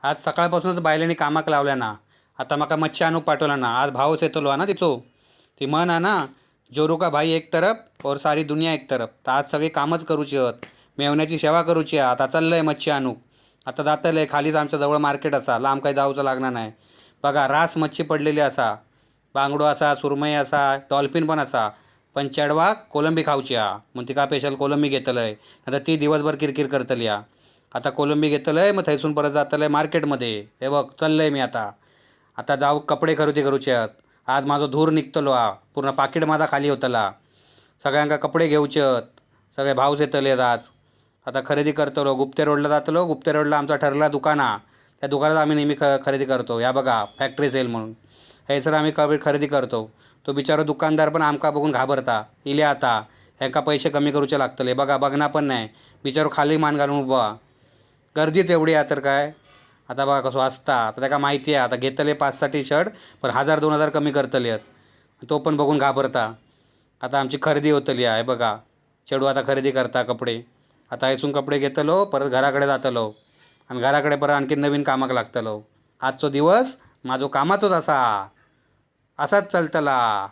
आज सकाळपासूनच बायलांनी कामाक लावल्या ना. आता माका मच्छी आणूक पाठवला ना. आज भावच येतलो ना तिचो. ती म्हण हा ना, जोरू का भाई एक तरफ और सारी दुनिया एक तरफ. तर आज सगळी कामच करूची हत, मेवण्याची सेवा करूची हा. आता चाललंय मच्छी आणूक. आता जातलंय खालीच, आमच्या जवळ मार्केट असा, लांब काही जाऊचं लागणार नाही. बघा रास मच्छी पडलेली असा, बांगडो असा, सुरमई असा, डॉल्फिन पण असा, पण चेडवाक कोलंबी खावची हा म्हणून तिका स्पेशल कोलंबी घेतलंय. आता ती दिवसभर किरकिर करतली हा. आता कोलंबी घेतलंय, मग थंयसून परत जातलंय मार्केटमध्ये. हे बघ चाललंय मी आता. आता जाऊ कपडे खरेदी करूचे आहेत. आज माझो धूर निघतलो हा, पूर्ण पाकीट माझा खाली होतला. सगळ्यांका कपडे घेऊचे आहेत, सगळे भावच येतले आज. आता खरेदी करतलो, गुप्ते रोडला जातलो. गुप्ते रोडला आमचा ठरला दुकान हा, त्या दुकानात आम्ही नेहमी खरेदी करतो. ह्या बघा फॅक्टरी सेल म्हणून हयसर आम्ही खरेदी करतो. तो बिचारो दुकानदार पण आमका बघून घाबरता. इले आता ह्यांका पैसे कमी करूचे लागतले. बघा बघना पण नाही, बिचारो खाली मान घालून उभा. गर्दीच एवढी आहे तर काय. आता बघा कसो असता. आता त्याका माहिती आहे, आता घेतले 5-6 टी शर्ट पण 1000-2000 कमी करतले आहेत. तो पण बघून घाबरता. आता आमची खरेदी होतली आहे. बघा चेडू आता खरेदी करता कपडे. आता हयसून कपडे घेतलो, परत घराकडे जातलो आणि घराकडे परत आणखी नवीन कामाक लागतलो. आजचो दिवस माझो कामाचोच असा, असाच चलतला.